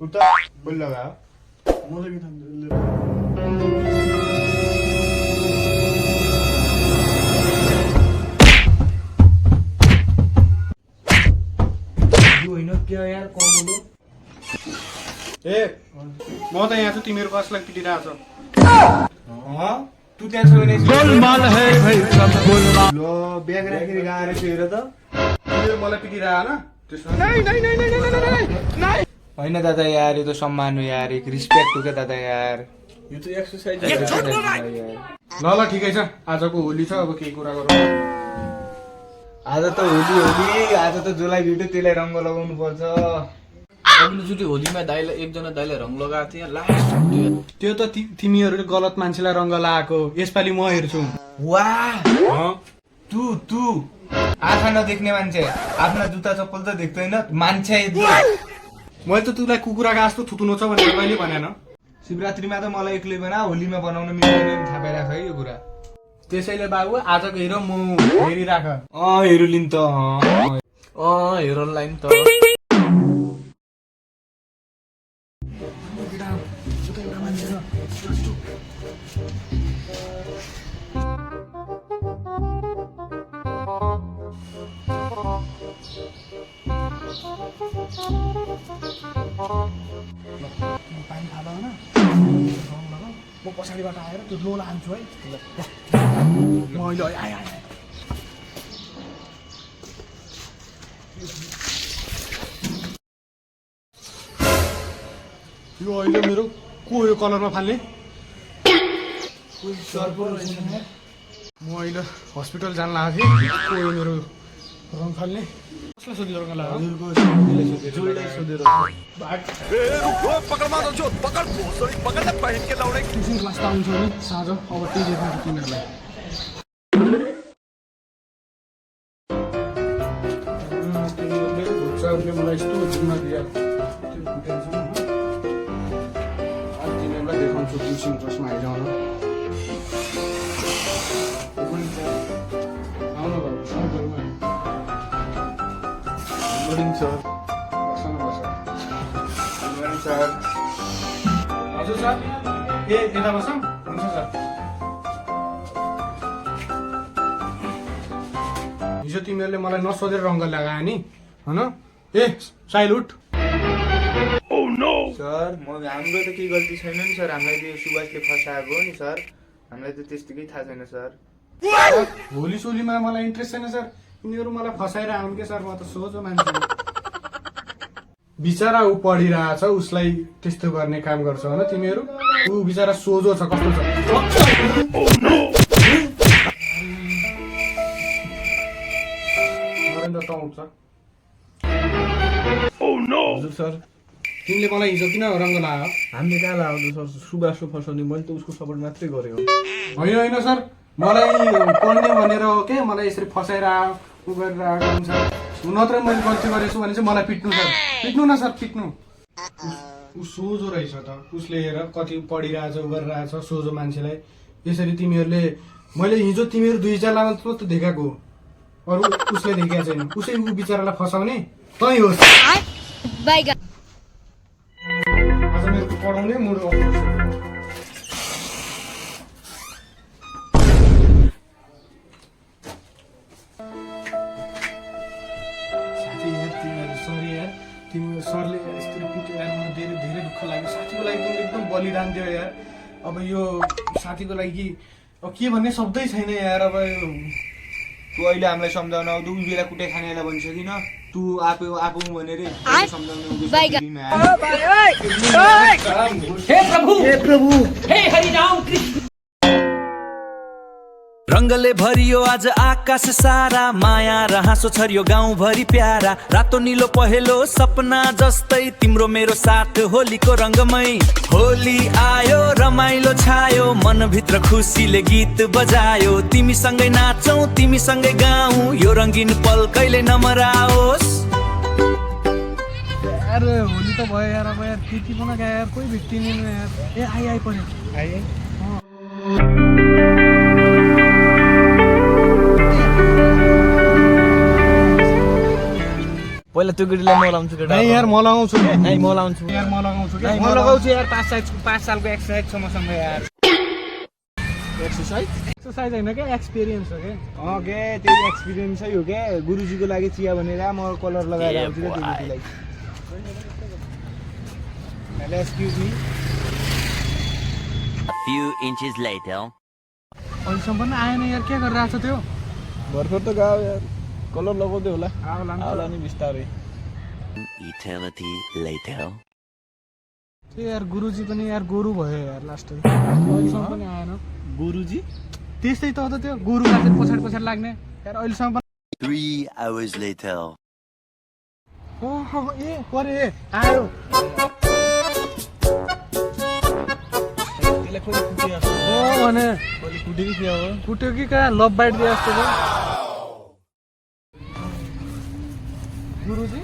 उता बोल लगा मलाई के थाहा यो होइन क्या यार कमलो ए म त यहाँ छु तिमीहरू कसलाई पिटिरहेछ तू त्यहाँ छ भने गोलमाल है भाई सब गोलमाल ल ब्याग राखेर गएर हेर त तिमीहरू मलाई पिटिरहेन होइन दादा यार यो त सम्मान हो यार एक रिस्पेक्ट हो क्या दादा यार यो त एक्सरसाइज ल ल ठिकै छ आजको होली छ अब केही कुरा गरौँ आज त होली आज त जसलाई भेट्यो त्यसलाई रङ्ग लगाउनु पर्छ अघिल्लोचोटि होलीमा दाइलाई एकजना दाइलाई रङ लगाएको थियो लास्ट त्यो त तिमीहरूले गलत मान्छेलाई रङ्ग लगाएको यसपालि म हेर्छु वाह तू आँखा नदेख्ने मान्छे आफ्ना जुत्ता चप्पल त देख्दैन मान्छे मैले त तुलाई कुकुराको जस्तो थुत्नु छ भनेर कहिले भनेन शिवरात्रिमा त मलाई एक्लै बना होलीमा बनाउन मिल्दैन थाहा पाइरहेको छ है यो कुरा त्यसैले बाबु आजको हेर म हेरिराख हेरु लिन त हेर लाइन त पानी थाहा न म पछाडिबाट आएर त्यो लोला हान्छु है म अहिले आएँ यो अहिले मेरो को यो कलरमा फाल्ने म अहिले हस्पिटल जान लागेको थिएँ को यो मेरो रङ फाल्ने कसलाई सोधेर रङ लाग्यो ट्युसन क्लास त आउँछ नि साँझ अब त्यही देखाएको तिमीहरूलाई तिमीहरूले मलाई यस्तो जिम्मा दियो त्यो भुटाउँछ तिमीहरूलाई देखाउँछु ट्युसन क्लासमा आइरहनु आउनु भयो मर्निङ सर सर हजुर सर ए यता बसौँ हुन्छ सर हिजो तिमीहरूले मलाई नसोधेर रङ्ग लगायो नि होइन ए साइलुट सर हाम्रो त केही गल्ती छैन नि सर हामीलाई त्यो सुभाषले फसाएको हो नि सर हामीलाई त त्यस्तो केही थाहा छैन सर होली सोलीमा मलाई इन्ट्रेस्ट छैन सर यिनीहरू मलाई फसाएर आउनु के सर म त सोझो मान्छे बिचरा ऊ पढिरहेछ उसलाई त्यस्तो गर्ने काम गर्छ होइन तिमीहरू ऊ बिचरा सोझो छ कस्तो छ नरेन्द्र टाउछ हजुर सर तिमीले मलाई हिजो किन रङ्ग लगायो हामीले कहाँ लाग्यो सर सुभाषको फसाउने मैले त उसको सपोर्ट मात्रै गरेँ हो होइन होइन सर मलाई पढ्ने भनेर हो के मलाई यसरी फसाएर आयो ऊ गरेर आएको हुन्छ नत्र मैले गल्ती गरेछु भने चाहिँ मलाई पिट्नु सर पिट्नु न सर पिट्नु ऊ सोझो रहेछ त उसले हेर कति पढिरहेछ ऊ गरिरहेछ सोझो मान्छेलाई यसरी तिमीहरूले मैले हिजो तिमीहरू दुईजनालाई मात्र देखाएको हो अरू उसले देखाएको छैन उसै ऊ बिचरालाई फसाउने तै होस् आज मेरो पढाउने मुड तिम्रो सरले यस्तो पिट्यो यार मलाई धेरै धेरै दुःख लाग्यो साथीको लागि तिमीले एकदम बलिदान दियो यार अब यो साथीको लागि अब के भन्ने शब्दै छैन यार अब तँ अहिले हामीलाई सम्झाउन आउँदो उही बेला कुटाइ खानेलाई भनिसकिन तँ आफू भनेर सम्झाउनु रंगले भरियो आज आकाश सारा माया र हाँसो छरियो गाउँभरि प्यारा रातो नीलो पहेलो सपना जस्तै तिम्रो मेरो साथ होलीको रंगमै होली आयो रमाइलो छायो मनभित्र खुसीले गीत बजायो तिमीसँगै नाचौं तिमीसँगै गाउँ यो रंगीन पल कहिले नमराओस् यार होली त भयो यार अब यार केटी पनि गयो यार कोही भेटिँदैन यार ए आइ पर्यो पहिला त्यो केटीलाई म लाउँछु केटा नहीं यार म लगाउँछु के नै म लाउँछु यार म लगाउँछु के म लगाउँछु यार 5 सालको एक्सर्साइज छ मसँग यार एक्सरसाइज हैन के एक्सपिरियन्स हो के के त्यही एक्सपिरियन्सै हो के गुरुजीको लागि चिया भनेर म कलर लगाएर आउँछु के त्यो केटीलाई hello excuse me A few inches later. अहिलेसम्म पनि आएन यार के गरिरहेको छ त्यो भर्खर त गयो यार कलर लगाउँदै होला आउला नि बिस्तारै Eternity later. त्यो यार गुरुजी पनि यार गोरु भयो यार लास्ट अहिलेसम्म पनि आएन गुरुजी त्यस्तै त हो त त्यो गोरुमा चाहिँ पछाडि पछाडि लाग्ने यार अहिलेसम्म पनि 3 hours later. ओहो ए परे आयो त्यसलाई खोइ कुटे जस्तो ओ भने खोइ कुटे कि के हो कुट्यो कि कहाँ लभ बाइट दिए जस्तो छ गुरुजी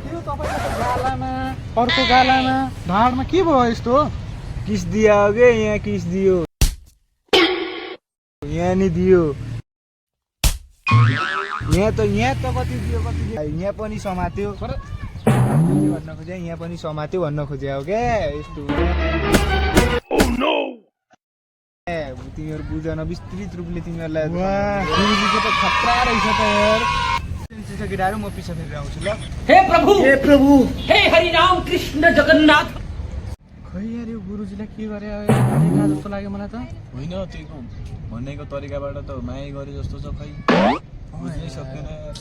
त्यो तपाईँको गालामा अर्को गालामा ढाडमा के भयो यस्तो किस दिया हो के यहाँ किस दियो यहाँ नि दियो यहाँ त कति दियो यहाँ पनि समात्यो भन्न खोजे यहाँ पनि समात्यो भन्न खोजे हो क्या यस्तो तिमीहरू बुझन विस्तृत रूपले तिमीहरूलाई गुरुजीको त खतरा रहेछ त यार केटाहरू म पछि फेरि आउँछु ल हे प्रभु हे हरि राम कृष्ण जगन्नाथ खै यार यो गुरुजीलाई के गरे अब जस्तो लाग्यो मलाई त होइन त्यो भनेको तरिकाबाट त माया गरे जस्तो छ खै बुझ्नै सक्दैन यार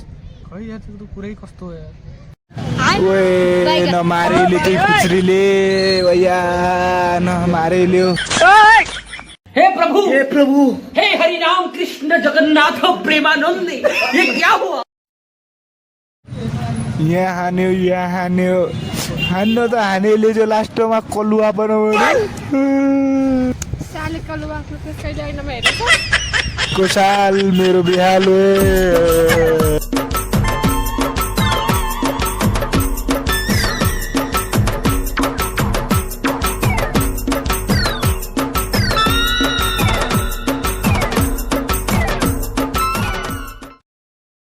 खै यार त्यो त कुरै कस्तो हो यार ओए नमारेले त्यही खुचरीले भैया नमारेले हे प्रभु हे हरि राम कृष्ण जगन्नाथ प्रेमानंद ये क्या हुआ यहाँ हान्यो हान्नु त हानेले जो लास्टमा कलुवा बनाउनु साले कलुवा कहिले ऐनामा हेरेको को साल मेरो बिहालो